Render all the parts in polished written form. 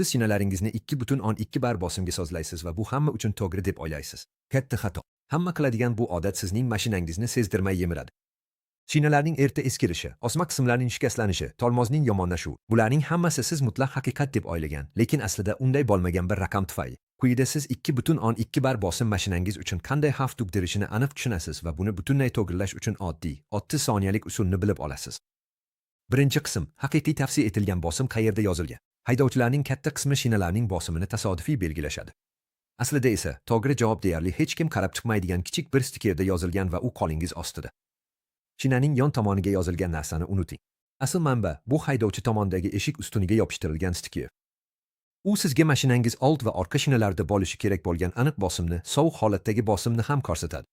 Siz shinalaringizni 2,2 bar bosimga sozlaysiz va bu hamma uchun to'g'ri deb o'ylaysiz. Katta xato. Hamma qiladigan bu odat sizning mashinangizni sezdirmay yemiradi. Shinalarning erta eskirishi, osma qismlarning shikastlanishi, tormozning yomonlashuvi – bularning hammasi siz mutlaq haqiqat deb o'ylagan, lekin aslida unday bo'lmagan bir raqam tufayli. Quyida siz 2,2 bar bosim mashinangiz uchun qanday xavf tug'dirishini aniq tushunasiz va buni butunlay to'g'rilash uchun oddiy 30 soniyalik usulni bilib olasiz. Birinchi qism: haqiqiy tavsiya etilgan bosim qayerda yozilgan? Haydovchilarning katta qismi shinalarning bosimini tasodifiy belgilashadi. Aslida esa to'g'ri javob deyarli hech kim qarab chiqmaydigan kichik bir stikerda yozilgan va u qo'lingiz ostida. Shinaning yon tomoniga yozilgan narsani unuting. Asl manba bu haydovchi tomondagi eshik ustuniga yopishtirilgan stiker. U sizga mashinangiz old va orqa shinalarda bo'lishi kerak bo'lgan aniq bosimni, sovuq holatdagi bosimni ham ko'rsatadi.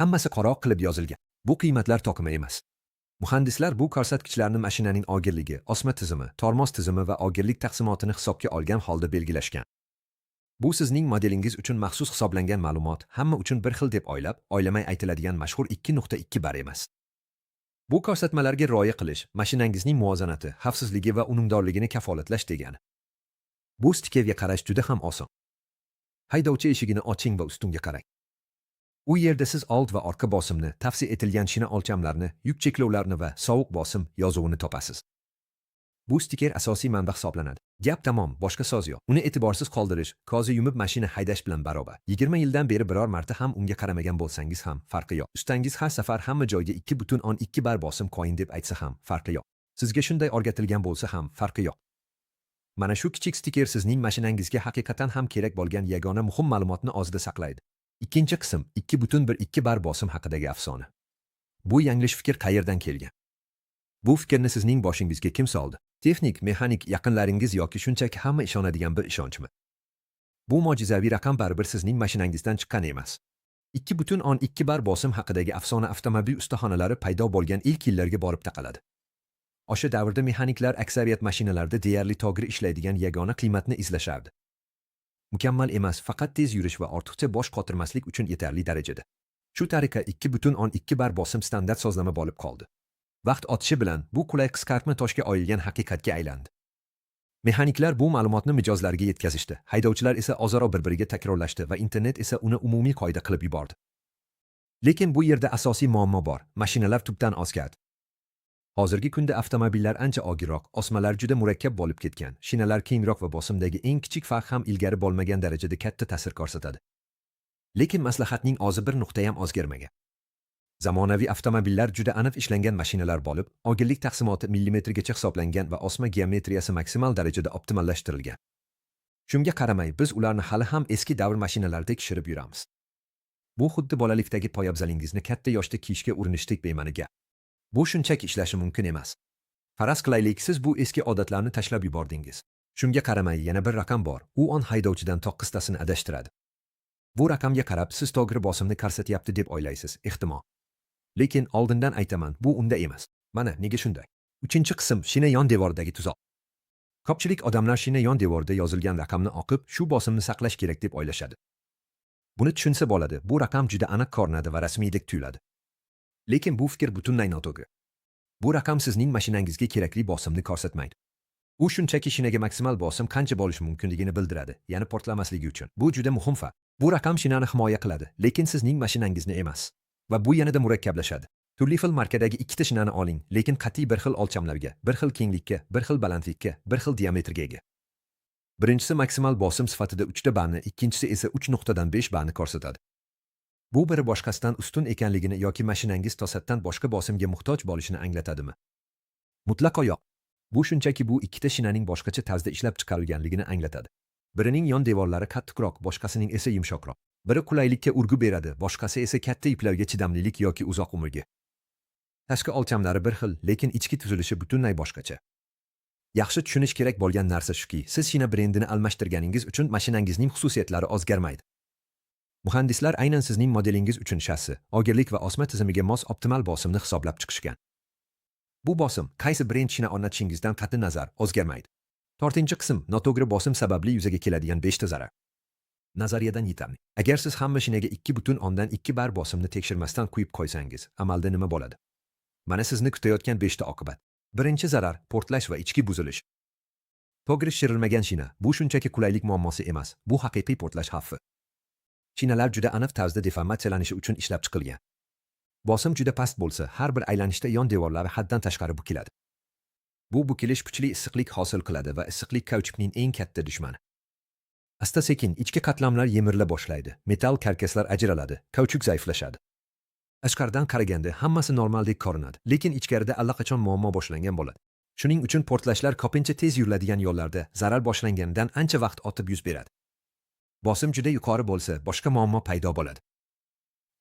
Hammasi qora qilib yozilgan. Bu qiymatlar to'qima emas. Muhandislar bu ko'rsatkichlarni mashinaning og'irligi, osma tizimi, tormoz tizimi va og'irlik taqsimotini hisobga olgan holda belgilashgan. Bu sizning modelingiz uchun maxsus hisoblangan ma'lumot, hamma uchun bir xil deb o'ylab, o'ylamay aytiladigan mashhur 2.2 bar emas. Bu ko'rsatmalarga rioya qilish mashinangizning muvozanati, xavfsizligi va unumdorligini kafolatlash degani. Bu stikerga qarash juda ham oson. Haydovchi eshigini oching va ustunga qarang. U yerda siz old va orqa bosimni, tavsiya etilgan shina o'lchamlarini, yuk cheklovlarini va sovuq bosim yozuvini topasiz. Bu stiker asosiy manba hisoblanadi. Gap tamom, boshqa so'z yo'q. Uni e'tiborsiz qoldirish, ko'zni yumib mashina haydash bilan barobar. 20 yildan beri biror marta ham unga qaramagan bo'lsangiz ham, farqi yo'q. Ustangiz har safar hamma joyga 2,2 bar bosim qo'ying deb aytsa ham, farqi yo'q. Sizga shunday o'rgatilgan bo'lsa ham, farqi yo'q. Mana shu kichik stiker sizning mashinangizga haqiqatan ham kerak bo'lgan yagona muhim ma'lumotni o'zida saqlaydi. Ikkinchi qism: 2,12 bar bosim haqidagi afsona. Bu yanglish fikr qayerdan kelgan? Bu fikrni sizning boshingizga kim soldi? Texnik, mexanik, yaqinlaringiz yoki shunchaki hamma ishonadigan bir ishonchmi? Bu mo'jizaviy raqam baribir sizning mashinangizdan chiqqan emas. 2,2 bar bosim haqidagi afsona avtomobil ustaxonalari paydo bo'lgan ilk yillarga borib taqaladi. O'sha davrda mexaniklar aksariyat mashinalarda deyarli to'g'ri ishlaydigan yagona qiymatni izlashardi. Mukammal emas, faqat tez yurish va ortiqcha bosh qotirmaslik uchun yetarli darajada. Shu tariqa 2,2 bar bosim standart sozlama bo'lib qoldi. Vaqt o'tishi bilan bu qulay qisqartma toshga oyilgan haqiqatga aylandi. Mexaniklar bu ma'lumotni mijozlarga yetkazishdi. Haydovchilar esa o'zaro bir-biriga takrorlashdi va internet esa uni umumiy qoida qilib yubordi. Lekin bu yerda asosiy muammo bor. Mashinalar tubdan o'zgardi. Hozirgi kunda avtomobillar ancha og'irroq, osmalar juda murakkab bo'lib ketgan, shinalar kengroq va bosimdagi eng kichik farq ham ilgari bo'lmagan darajada katta ta'sir ko'rsatadi. Lekin maslahatning o'zi bir nuqta ham o'zgarmagan. Zamonaviy avtomobillar juda aniq ishlangan mashinalar bo'lib, og'irlik taqsimoti millimetrgacha hisoblangan va osma geometriyasi maksimal darajada optimallashtirilgan. Shunga qaramay, biz ularni hali ham eski davr mashinalaridek shishirib yuramiz. Bu xuddi bolalikdagi poyabzalingizni katta yoshda kiyishga urinishdek bema'ni gap. Bu shunchaki ishlashi mumkin emas. Faraz qilaylik, siz bu eski odatlarni tashlab yubordingiz. Shunga qaramay, yana bir raqam bor. U ong haydovchidan to'qqiztasini adashtiradi. Bu raqamga qarab siz to'g'ri bosimni ko'rsatyapti deb o'ylaysiz, ehtimol. Lekin oldindan aytaman, bu unda emas. Mana nega shunday. Uchinchi qism: shina yon devoridagi tuzoq. Ko'pchilik odamlar shina yon devorida yozilgan raqamni o'qib, shu bosimni saqlash kerak deb o'ylashadi. Buni tushunsa bo'ladi. Bu raqam juda aniq ko'rinadi va rasmiydek tuyuladi. Lekin bu fikr butunlay noto'g'ri. Bu raqam sizning mashinangizga kerakli bosimni ko'rsatmaydi. U shunchaki shinaga maksimal bosim qancha bo'lishi mumkinligini bildiradi, ya'ni portlamasligi uchun. Bu juda muhim farq. Bu raqam shinani himoya qiladi, lekin sizning mashinangizni emas. Va bu yanada murakkablashadi. Turli xil markadagi ikkita shinani oling, lekin qat'iy bir xil o'lchamlarga, bir xil kenglikka, bir xil balandlikka, bir xil diametrga ega. Birinchisi maksimal bosim sifatida 3 ta barni, ikkinchisi esa 3.5 barni ko'rsatadi. Bu biri boshqasidan ustun ekanligini yoki mashinangiz to'satdan boshqa bosimga muhtoj bo'lishini anglatadimi? Mutlaqo yo'q. Bu shunchaki bu ikkita shinaning boshqacha tarzda ishlab chiqarilganligini anglatadi. Birining yon devorlari qattiqroq, boshqasining esa yumshoqroq. Biri qulaylikka urg'u beradi, boshqasi esa katta yuklarga chidamlilik yoki uzoq umrga. Tashqi o'lchamlari bir xil, lekin ichki tuzilishi butunlay boshqacha. Yaxshi tushunish kerak bo'lgan narsa shuki, siz shina brendini almashtirganingiz uchun mashinangizning xususiyatlari o'zgarmaydi. Muhandislar aynan sizning modelingiz uchun shassi, og'irlik va osma tizimiga mos optimal bosimni hisoblab chiqishgan. Bu bosim qaysi brend shina o'rnatishingizdan qat'i nazar o'zgarmaydi. To'rtinchi qism: noto'g'ri bosim sababli yuzaga keladigan 5 ta zarar. Nazariyadan yetarli. Agar siz hamma shinaga 2,2 bar bosimni tekshirmasdan quyib qo'ysangiz, amalda nima bo'ladi? Mana sizni kutayotgan 5 ta oqibat. Birinchi zarar: portlash va ichki buzilish. To'g'ri shishirilmagan shina bu shunchaki qulaylik muammosi emas, bu haqiqiy portlash xavfi. Shinalar juda aniq tarzda deformatsiyalanishi uchun ishlab chiqilgan. Bosim juda past bo'lsa, har bir aylanishda yon devorlari haddan tashqari bukiladi. Bu bukilish kuchli issiqlik hosil qiladi va issiqlik kauchukning eng katta dushmani. Asta-sekin ichki qatlamlar yemirila boshlaydi, metall karkaslar ajraladi, kauchuk zaiflashadi. Tashqaridan qaraganda hammasi normaldek ko'rinadi, lekin ichkarida allaqachon muammo boshlangan bo'ladi. Shuning uchun portlashlar ko'pincha tez yuriladigan yo'llarda zarar boshlanganidan ancha vaqt o'tib yuz beradi. Bosim juda yuqori bo'lsa, boshqa muammo paydo bo'ladi.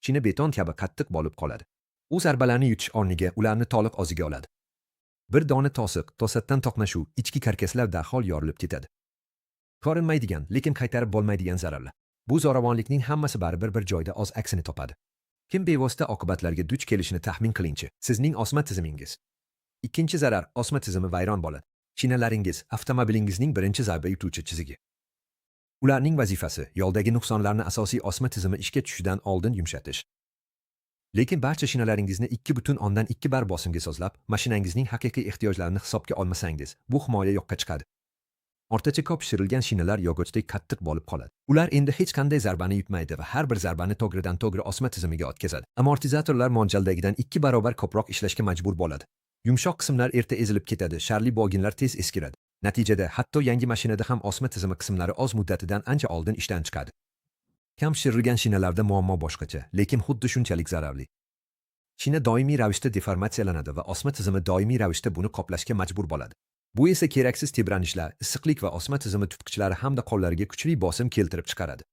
Shina beton kabi qattiq bo'lib qoladi. U zarbalarni yutish o'rniga ularni to'liq o'ziga oladi. Bir dona to'siq, to'satdan to'qnashuv, ichki karkaslar darhol yorilib ketadi. Ko'rinmaydigan, lekin qaytarib bo'lmaydigan zararlar. Bu zo'ravonlikning hammasi baribir bir joyda o'z aksini topadi. Kim bevosita oqibatlarga duch kelishini taxmin qilingchi. Sizning osma tizimingiz. Ikkinchi zarar: osma tizimi vayron bo'ladi. Shinalaringiz avtomobilingizning birinchi zarba yutuvchi chizigi. Ularning vazifasi yo'ldagi nuqsonlarni asosiy osma tizimi ishga tushishidan oldin yumshatish. Lekin barcha shinalaringizni 2,2 bar bosimga sozlab, mashinangizning haqiqiy ehtiyojlarini hisobga olmasangiz, bu himoya yo'qqa chiqadi. O'rtacha ko'p shishirilgan shinalar yog'ochdek qattiq bo'lib qoladi. Ular endi hech qanday zarbani yutmaydi va har bir zarbani to'g'ridan to'g'ri osma tizimiga o'tkazadi. Amortizatorlar mo'ljaldagidan 2 barobar ko'proq ishlashga majbur bo'ladi. Yumshoq qismlar erta ezilib ketadi, sharli boginlar tez eskiradi. Natijada hatto yangi mashinada ham osma tizimi qismlari o'z muddatidan ancha oldin ishdan chiqadi. Kam shishirilgan shinalarda muammo boshqacha, lekin xuddi shunchalik zararli. Shina doimiy ravishda deformatsiyalanadi va osma tizimi doimiy ravishda buni qoplashga majbur bo'ladi. Bu esa keraksiz tebranishlar, issiqlik va osma tizimi tutqichlari hamda qo'llariga kuchli bosim keltirib chiqaradi.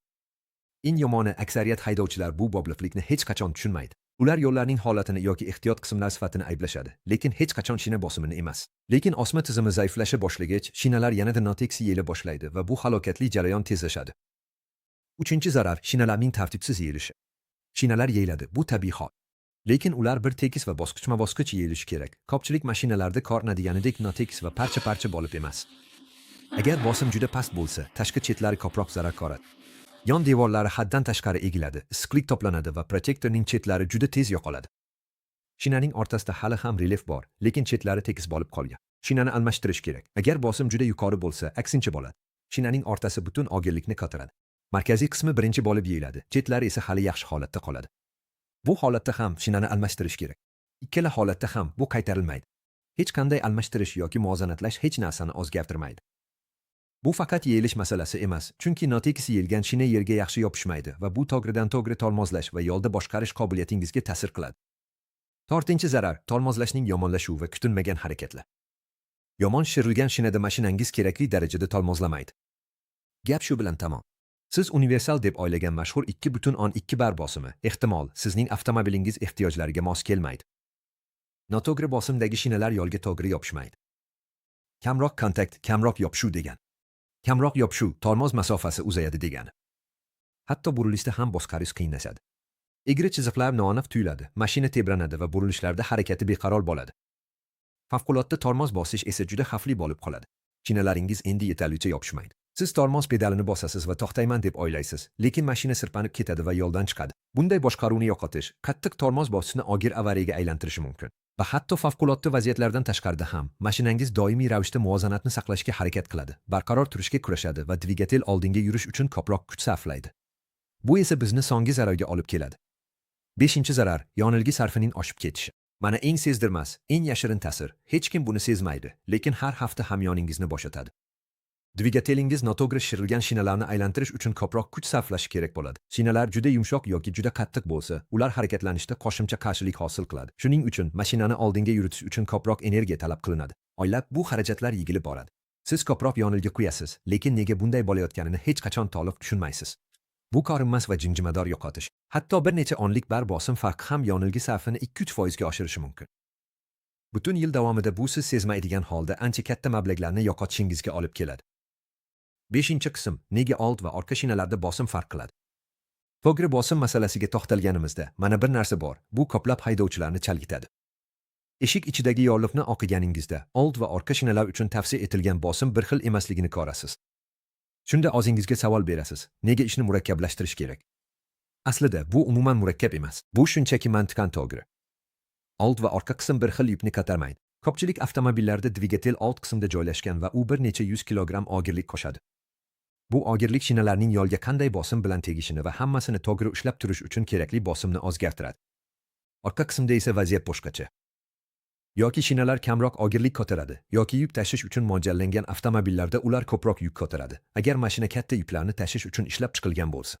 Eng yomoni, aksariyat haydovchilar bu bog'liqlikni hech qachon tushunmaydi. Ular yo'llarning holatini yoki ehtiyot qismlar sifatini ayblashadi, lekin hech qachon shina bosimini emas. Lekin osma tizimi zaiflasha boshlagach, shinalar yanada notekis yeyila boshlaydi va bu halokatli jarayon tezlashadi. Uchinchi zarar: shinalarning tartibsiz yeyilishi. Shinalar yeyiladi, bu tabiiy hol. Lekin ular bir tekis va bosqichma-bosqich yeyilishi kerak. Ko'pchilik mashinalarda ko'rinadiganidek notekis va parcha-parcha bo'lib emas. Agar bosim juda past bo'lsa, tashqi chetlari ko'proq zarar ko'radi. Yon devorlari haddan tashqari egiladi, issiqlik to'planadi va protektorning chetlari juda tez yo'qoladi. Shinaning o'rtasida hali ham relyef bor, lekin chetlari tekis bo'lib qolgan. Shinani almashtirish kerak. Agar bosim juda yuqori bo'lsa, aksincha bo'ladi. Shinaning o'rtasi butun og'irlikni ko'taradi. Markaziy qismi birinchi bo'lib yeyiladi, chetlari esa hali yaxshi holatda qoladi. Bu holatda ham shinani almashtirish kerak. Ikkala holatda ham bu qaytarilmaydi. Hech qanday almashtirish yoki muvozanatlash hech narsani o'zgartirmaydi. Bu faqat yeyilish masalasi emas, chunki notekis yeyilgan shina yerga yaxshi yopishmaydi va bu to'g'ridan to'g'ri tormozlash va yo'lda boshqarish qobiliyatingizga ta'sir qiladi. To'rtinchi zarar: tormozlashning yomonlashuvi va kutilmagan harakatlar. Yomon shishirilgan shinada mashinangiz kerakli darajada tormozlamaydi. Gap shu bilan tamom. Siz universal deb o'ylagan mashhur 2,2 bar bosimi, ehtimol, sizning avtomobilingiz ehtiyojlariga mos kelmaydi. Noto'g'ri bosimdagi shinalar yo'lga to'g'ri yopishmaydi. Kamroq kontakt, kamroq yopishuv degani. Kamroq yopishuv tormoz masofasi uzayadi degani. Hatto burilishda ham boshqarish qiyinlashadi. Egri chiziqlar noaniq tuyuladi, mashina tebranadi va burilishlarda harakati beqaror bo'ladi. Favqulodda tormoz bosish esa juda xavfli bo'lib qoladi. Shinalaringiz endi yetarlicha yopishmaydi. Siz tormoz pedalini bosasiz va to'xtayman deb o'ylaysiz, lekin mashina sirpanib ketadi va yo'ldan chiqadi. Bunday boshqaruvni yo'qotish qattiq tormoz bosishni og'ir avariyaga aylantirishi mumkin. Va hatto favqulodda vaziyatlardan tashqarida ham mashinangiz doimiy ravishda muvozanatni saqlashga harakat qiladi, barqaror turishga kurashadi va dvigatel oldinga yurish uchun ko'proq kuch sarflaydi. Bu esa bizni so'nggi zararga olib keladi. Beshinchi zarar: yonilgi sarfining oshib ketishi. Mana eng sezdirmas, eng yashirin ta'sir. Hech kim buni sezmaydi, lekin har hafta hamyoningizni bo'shatadi. Dvigatelingiz noto'g'ri shishirilgan shinalarni aylantirish uchun ko'proq kuch sarflashi kerak bo'ladi. Shinalar juda yumshoq yoki juda qattiq bo'lsa, ular harakatlanishda qo'shimcha qarshilik hosil qiladi. Shuning uchun mashinani oldinga yuritish uchun ko'proq energiya talab qilinadi. Oylab bu xarajatlar yig'ilib boradi. Siz ko'proq yonilgi quyasiz, lekin nega bunday bo'layotganini hech qachon to'liq tushunmaysiz. Bu ko'rinmas va jimjimador yo'qotish. Hatto bir necha onlik bar bosim farqi ham yonilgi sarfini 2-3 foizga oshirishi mumkin. Butun yil davomida bu siz sezmaydigan holda ancha katta mablag'larni yo'qotishingizga olib keladi. Beshinchi qism: nega old va orqa shinalarda bosim farq qiladi? To'g'ri bosim masalasiga to'xtalganimizda, mana bir narsa bor. Bu ko'plab haydovchilarni chalg'itadi. Eshik ichidagi yorliqni o'qiganingizda, old va orqa shinalar uchun tavsiya etilgan bosim bir xil emasligini ko'rasiz. Shunda o'zingizga savol berasiz: nega ishni murakkablashtirish kerak? Aslida bu umuman murakkab emas. Bu shunchaki mantiqan to'g'ri. Old va orqa qism bir xil yukni ko'tarmaydi. Ko'pchilik avtomobillarda dvigatel old qismda joylashgan va u bir necha yuz kilogramm og'irlik qo'shadi. Bu og'irlik shinalarning yo'lga qanday bosim bilan tegishini va hammasini to'g'ri ushlab turish uchun kerakli bosimni o'zgartiradi. Orqa qismda esa vaziyat boshqacha. Yoki shinalar kamroq og'irlik ko'taradi, yoki yuk tashish uchun mo'ljallangan avtomobillarda ular ko'proq yuk ko'taradi, agar mashina katta yuklarni tashish uchun ishlab chiqilgan bo'lsa.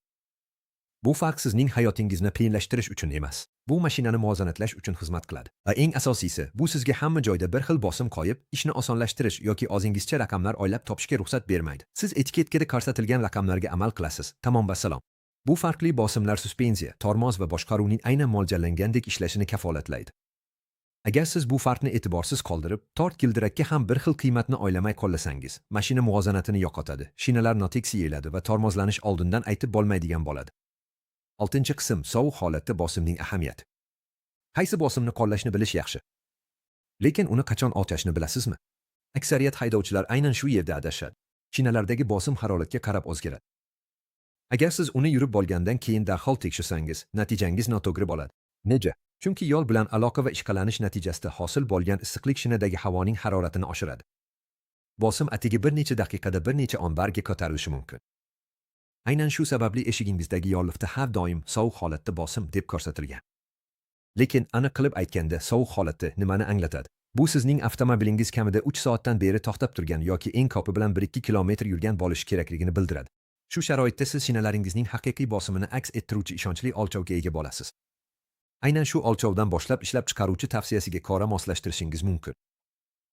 Bu farq sizning hayotingizni qiyinlashtirish uchun emas. Bu mashinani muvozanatlash uchun xizmat qiladi. Va eng asosiysi, bu sizga hamma joyda bir xil bosim qo'yib, ishni osonlashtirish yoki o'zingizcha raqamlar o'ylab topishga ruxsat bermaydi. Siz etiketkada ko'rsatilgan raqamlarga amal qilasiz. Tamom, vassalom. Bu farqli bosimlar suspenziya, tormoz va boshqaruvning aynan mo'ljallangandek ishlashini kafolatlaydi. Agar siz bu farqni e'tiborsiz qoldirib, to'rt gildirakka ham bir xil qiymatni o'ylamay qo'llasangiz, mashina muvozanatini yo'qotadi, shinalar notekis yeyiladi va tormozlanish oldindan aytib bo'lmaydigan bo'ladi. Oltinchi qism: sovuq holatda bosimning ahamiyati. Qaysi bosimni qo'llashni bilish yaxshi. Lekin uni qachon ochashni bilasizmi? Aksariyat haydovchilar aynan shu yerda adashadi. Shinalardagi bosim haroratga qarab o'zgaradi. Agar siz uni yurib bo'lgandan keyin darhol tekshirsangiz, natijangiz noto'g'ri bo'ladi. Nega? Chunki yo'l bilan aloqa va ishqalanish natijasida hosil bo'lgan issiqlik shinadagi havoning haroratini oshiradi. Bosim atigi bir necha daqiqada bir necha o'n barga ko'tarilishi mumkin. Aynan shu sababli eshigingizdagi yorliqda har doim sovuq holatda bosim deb ko'rsatilgan. Lekin aniq qilib aytganda, sovuq holatda nimani anglatadi? Bu sizning avtomobilingiz kamida 3 soatdan beri to'xtab turgan yoki eng ko'pi bilan 1-2 kilometr yurgan bo'lishi kerakligini bildiradi. Shu sharoitda siz shinalaringizning haqiqiy bosimini aks ettiruvchi ishonchli o'lchovga ega bo'lasiz. Aynan shu o'lchovdan boshlab ishlab chiqaruvchi tavsiyasiga ko'ra moslashtirishingiz mumkin.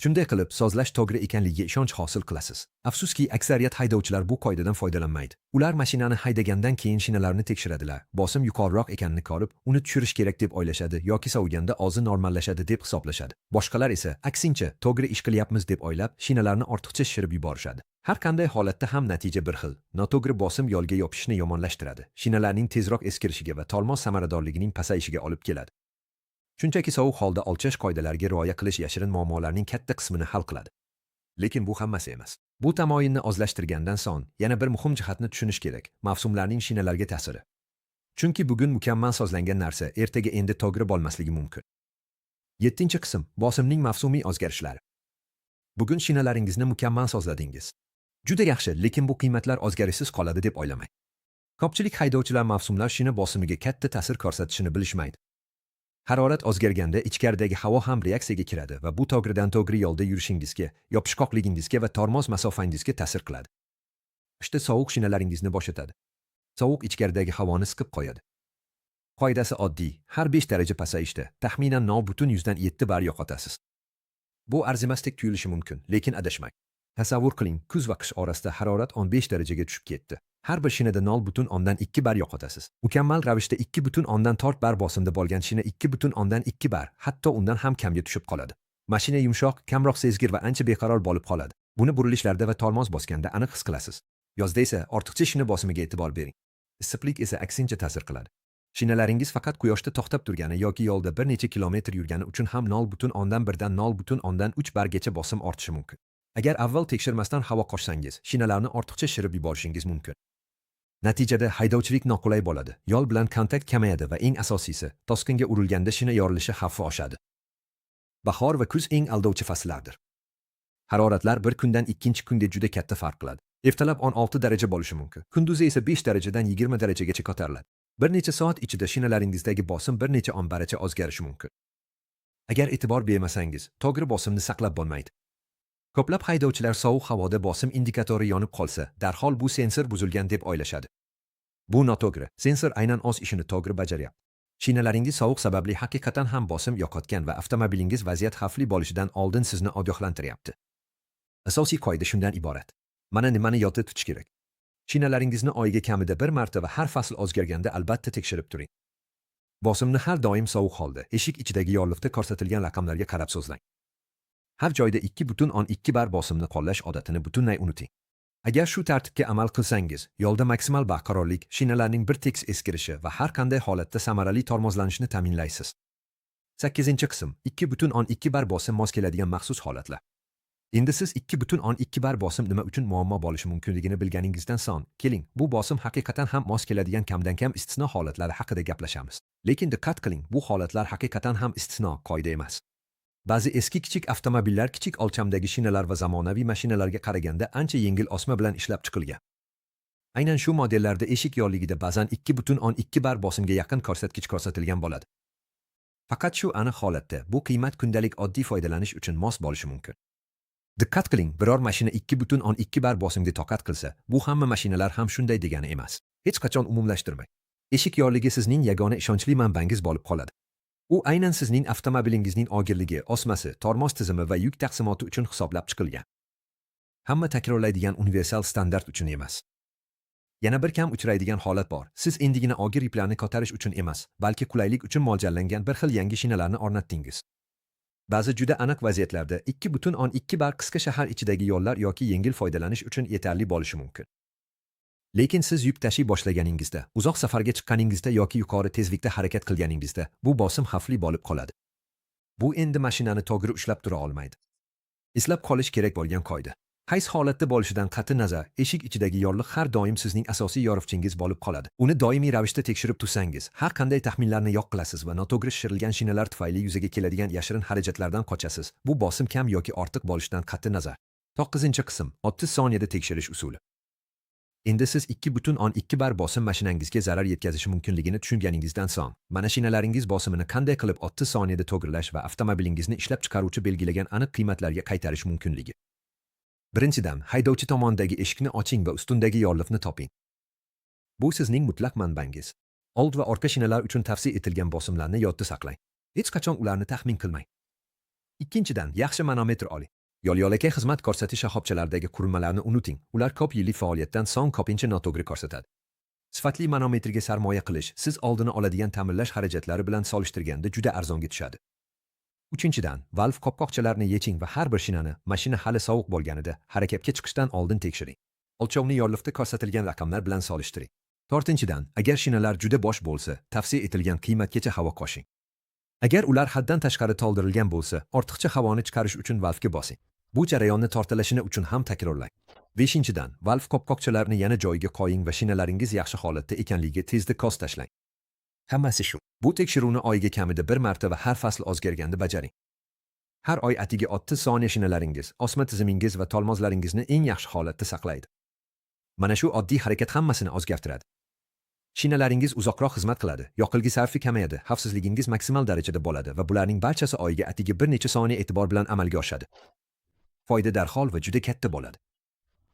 Shunday qilib, sozlash to'g'ri ekanligiga ishonch hosil qilasiz. Afsuski, aksariyat haydovchilar bu qoidadan foydalanmaydi. Ular mashinani haydagandan keyin shinalarni tekshiradilar. Bosim yuqoriroq ekanini ko'rib, uni tushirish kerak deb o'ylashadi yoki sovuganda o'zi normallashadi deb hisoblashadi. Boshqalar esa, aksincha, to'g'ri ish qilyapmiz deb o'ylab, shinalarni ortiqcha shishirib yuborishadi. Har qanday holatda ham natija bir xil. Noto'g'ri bosim yo'lga yopishishni yomonlashtiradi. Shinalarning tezroq eskirishiga va tormoz samaradorligining pasayishiga olib keladi. Shunchaki sovuq holda o'lchash qoidalariga rioya qilish yashirin muammolarning katta qismini hal qiladi. Lekin bu hammasi emas. Bu tamoyilni o'zlashtirgandan so'ng yana bir muhim jihatni tushunish kerak: mavsumlarning shinalarga ta'siri. Chunki bugun mukammal sozlangan narsa ertaga endi to'g'ri bo'lmasligi mumkin. Yettinchi qism: bosimning mavsumiy o'zgarishlari. Bugun shinalaringizni mukammal sozladingiz. Juda yaxshi, lekin bu qiymatlar o'zgarishsiz qoladi deb o'ylamang. Ko'pchilik haydovchilar mavsumlar shina bosimiga katta ta'sir ko'rsatishini bilishmaydi. Harorat o'zgarganda ichkaridagi havo ham reaksiyaga kiradi va bu to'g'ridan to'g'ri yo'lda yurishingizga, yopishqoqligingizga va tormoz masofangizga ta'sir qiladi. Qishda sovuq shinalaringizni bo'shatadi. Sovuq ichkaridagi havoni siqib qo'yadi. Qoidasi oddiy: har 5 daraja pasayishda taxminan 0,7 bar yo'qotasiz. Bu arzimasdek tuyulishi mumkin, lekin adashmang. Tasavvur qiling, kuz va qish orasida harorat 15 darajaga tushib ketdi. Har bir shinada 0,2 bar yo'qotasiz. Mukammal ravishda 2,4 bar bosimda bo'lgan shina 2,2 bar, hatto undan ham kamga tushib qoladi. Mashina yumshoq, kamroq sezgir va ancha beqaror bo'lib qoladi. Buni burilishlarda va tormoz bosganda aniq his qilasiz. Yozda esa ortiqcha shina bosimiga e'tibor bering. Issiqlik esa aksincha ta'sir qiladi. Shinalaringiz faqat quyoshda to'xtab turgani yoki yo'lda bir necha kilometr yurgani uchun ham 0,1 dan 0,3 bargacha bosim ortishi mumkin. Agar avval tekshirmasdan havo qo'shsangiz, shinalarni ortiqcha shishirib yuborishingiz mumkin. Natijada haydovchilik noqulay bo'ladi, yo'l bilan kontakt kamayadi va eng asosiysi, to'sqinga urilganda shina yorilishi xavfi oshadi. Bahor va kuz eng aldovchi fasllardir. Haroratlar bir kundan ikkinchi kunga juda katta farq qiladi. Ertalab 16 daraja bo'lishi mumkin. Kunduzi esa 5 darajadan 20 darajagacha ko'tariladi. Bir necha soat ichida shinalaringizdagi bosim bir necha o'n bargacha o'zgarishi mumkin. Agar e'tibor bermasangiz, to'g'ri bosimni saqlab bo'lmaydi. Ko'plab haydovchilar sovuq havoda bosim indikatori yonib qolsa, darhol bu sensor buzilgan deb o'ylashadi. Bu noto'g'ri. Sensor aynan o'z ishini to'g'ri bajaryapti. Shinalaringiz sovuq sababli haqiqatan ham bosim yo'qotgan va avtomobilingiz vaziyat xavfli bo'lishidan oldin sizni ogohlantiryapti. Asosiy qoida shundan iborat. Mana nimani yodda tutish kerak. Shinalaringizni oyiga kamida bir marta va har fasl o'zgarganda albatta tekshirib turing. Bosimni har doim sovuq holda, eshik ichidagi yorliqda ko'rsatilgan raqamlarga qarab sozlang. Har joyda 2,2 bar bosimni qo'llash odatini butunlay unuting. Agar shu tartibga amal qilsangiz, yo'lda maksimal barqarorlik, shinalarning bir tekis eskirishi va har qanday holatda samarali tormozlanishni ta'minlaysiz. 8-qism: 2,2 bar bosim mos keladigan maxsus holatlar. Endi siz 2,2 bar bosim nima uchun muammo bo'lishi mumkinligini bilganingizdan so'ng, keling, bu bosim haqiqatan ham mos keladigan kamdan-kam istisno holatlari haqida gaplashamiz. Lekin diqqat qiling, bu holatlar haqiqatan ham istisno, qoida emas. Ba'zi eski kichik avtomobillar kichik o'lchamdagi shinalar va zamonaviy mashinalarga qaraganda ancha yengil osma bilan ishlab chiqilgan. Aynan shu modellarda eshik yorligida ba'zan 2,2 bar bosimga yaqin ko'rsatkich ko'rsatilgan bo'ladi. Faqat shu aniq holatda bu qiymat kundalik oddiy foydalanish uchun mos bo'lishi mumkin. Diqqat qiling, biror mashina 2,2 bar bosimga toqat qilsa, bu hamma mashinalar ham shunday degani emas. Hech qachon umumlashtirmang. Eshik yorligi sizning yagona ishonchli manbangiz bo'lib qoladi. U aynan sizning avtomobilingizning og'irligi, osmasi, tormoz tizimi va yuk taqsimoti uchun hisoblab chiqilgan. Hamma takrorlaydigan universal standart uchun emas. Yana bir kam uchraydigan holat bor. Siz endigina og'ir yuklarni ko'tarish uchun emas, balki qulaylik uchun mo'ljallangan bir xil yangi shinalarni o'rnatdingiz. Ba'zi juda aniq vaziyatlarda 2,2 bar qisqa shahar ichidagi yo'llar yoki yengil foydalanish uchun yetarli bo'lishi mumkin. Lekin siz yuk tashiy boshlaganingizda, uzoq safarga chiqqaningizda yoki yuqori tezlikda harakat qilganingizda bu bosim xavfli bo'lib qoladi. Bu endi mashinani to'g'ri ushlab tura olmaydi. Eslab qolish kerak bo'lgan qoida. Qaysi holatda bo'lishidan qat'i nazar, eshik ichidagi yorliq har doim sizning asosiy yo'riqchingiz bo'lib qoladi. Uni doimiy ravishda tekshirib tursangiz, har qanday taxminlarni yo'q qilasiz va noto'g'ri shishirilgan shinalar tufayli yuzaga keladigan yashirin xarajatlardan qochasiz. Bu bosim kam yoki ortiq bo'lishidan qat'i nazar. 9-qism: 30 soniyada tekshirish usuli. Endi siz 2,2 bar bosim mashinangizga zarar yetkazishi mumkinligini tushunganingizdan so'ng, mana shinalaringiz bosimini qanday qilib 30 soniyada to'g'rilash va avtomobilingizni ishlab chiqaruvchi belgilagan aniq qiymatlarga qaytarish mumkinligi. Birinchidan, haydovchi tomonidagi eshikni oching va ustundagi yorliqni toping. Bu sizning mutlaq manbangiz. Old va orqa shinalar uchun tavsiya etilgan bosimlarni yodda saqlang. Hech qachon ularni taxmin qilmang. Ikkinchidan, yaxshi manometr oling. Yo'l-yo'lakay xizmat ko'rsatish shoxobchalaridagi qurilmalarni unuting. Ular ko'p yillik faoliyatdan so'ng ko'pincha noto'g'ri ko'rsatadi. Sifatli manometrga sarmoya qilish siz oldini oladigan ta'mirlash xarajatlari bilan solishtirganda juda arzonga tushadi. Uchinchidan, valv qopqoqchalarini yeching va har bir shinani mashina hali sovuq bo'lganida harakatga chiqishdan oldin tekshiring. O'lchovni yorliqda ko'rsatilgan raqamlar bilan solishtiring. To'rtinchidan, agar shinalar juda bo'sh bo'lsa, tavsiya etilgan qiymatgacha havo qo'shing. Agar ular haddan tashqari to'ldirilgan bo'lsa, ortiqcha havoni chiqarish uchun valvga bosing. Bu jarayonni to'rttala shina uchun ham takrorlang. Beshinchidan, valv qopqoqchalarini yana joyiga qo'ying va shinalaringiz yaxshi holatda ekanligiga tezda ko'z tashlang. Hammasi shu. Bu tekshiruvni oyiga kamida bir marta va har fasl o'zgarganda bajaring. Har oy atigi 30 soniya shinalaringiz, osma tizimingiz va tormozlaringizni eng yaxshi holatda saqlaydi. Mana shu oddiy harakat hammasini o'zgartiradi. Shinalaringiz uzoqroq xizmat qiladi, yoqilg'i sarfi kamayadi, xavfsizligingiz maksimal darajada bo'ladi va bularning barchasi oyiga atigi bir necha soniya e'tibor bilan amalga oshadi. Foyda darhol va juda katta bo'ladi.